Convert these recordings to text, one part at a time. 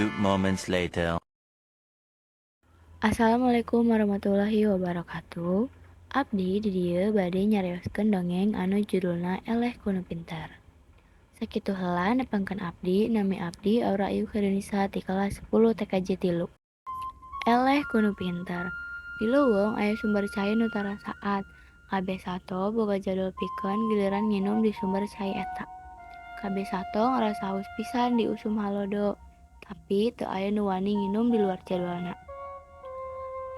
few moments later. Assalamualaikum warahmatullahi wabarakatuh. Abdi di dieu bade nyarioskeun dongeng anu judulna Eleh Ku Nu Pinter. Sakitu heula nepangkeun abdi, nami abdi Aura Ayu Khairunnisa ti kelas 10 TKJ 3. Eleh ku nu pinter. Di leuweung aya sumber cai nu tara saat. Kabeh sato boga jadwal pikeun giliran nginum di sumber cai eta. Kabeh sato ngarasa haus pisan di usum halodo, tapi teu aya nu wani nginum di luar jadwalna.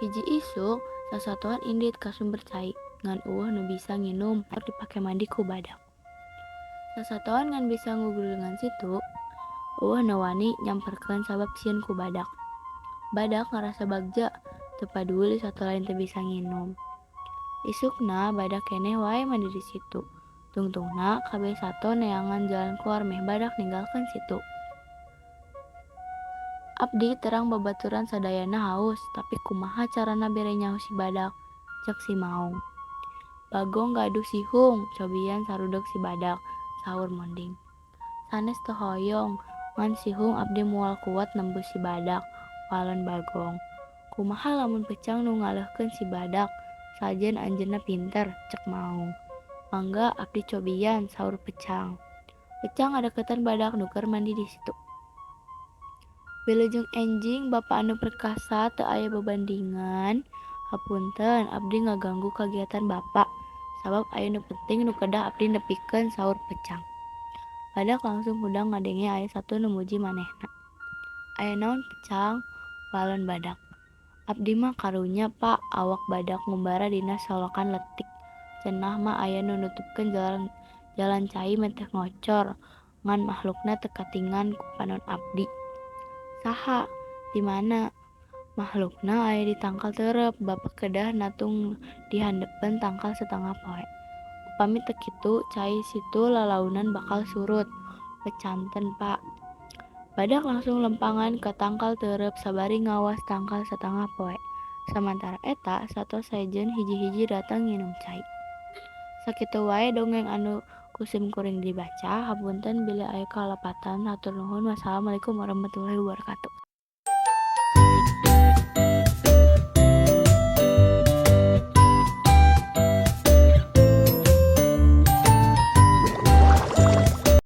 Hiji isuk, sasatoan indit ka sumber cai, ngan euweuh nu bisa nginum dipake mandi ku badak. Sasatoan ngan bisa ngugulingan situ, euweuh nu wani nyamperkeun sabab sieun ku badak. Badak ngarasa bagja, teu paduli sato lain teu bisa nginum. Isukna badak keneh wae mandi di situ. Tungtungna kabeh sato neangan jalan keluar meh badak ninggalkeun situ. Abdi terang babaturan sadayana haus, tapi kumaha carana bere nyaho si badak, cek si Maung. Bagong gaduh sihung, cobian sarudeuk si badak, saur Monding. Sanes teu hoyong, ngan sihung abdi moal kuat nembus si badak, walon Bagong. Kumaha lamun Pecang nu ngaleuhkeun si badak, sajen anjeunna pinter, cek Maung. Mangga abdi cobian, saur Pecang. Pecang ngadeukeutan badak nu keur mandi di situ. Wilujeng enjing Bapa anu perkasa teu aya babandingan. Hapunten abdi ngaganggu kagiatan Bapa, sabab aya nu penting nu kedah abdi nepikeun, saur Pecang. Badak langsung hudang ngadenge aya sato nu muji manehna. Aya naon, Pecang? Walon badak. Abdi mah karunya, Pa, awak badak ngumbara dina solokan leutik. Cenah mah aya nu nutupkeun jalan cai meh ngocor, ngan mahlukna teu katingal ku panon abdi. Saha? Di mana? Mahlukna aya di tangkal tereup, Bapa kedah natung di handapeun tangkal satengah poe. Upami teu kitu cai situ lalaunan bakal surut. Pecanten, Pa. Badak langsung lempangan ka tangkal tereup sabari ngawas tangkal satengah poe. Samantara eta, sato sejen hiji-hiji dateng nginum cai. Sakitu wae dongeng anu ku sim kuring dibaca, hapunten bilih aya kalepatan, hatur nuhun. Wassalamualaikum warahmatullahi wabarakatuh.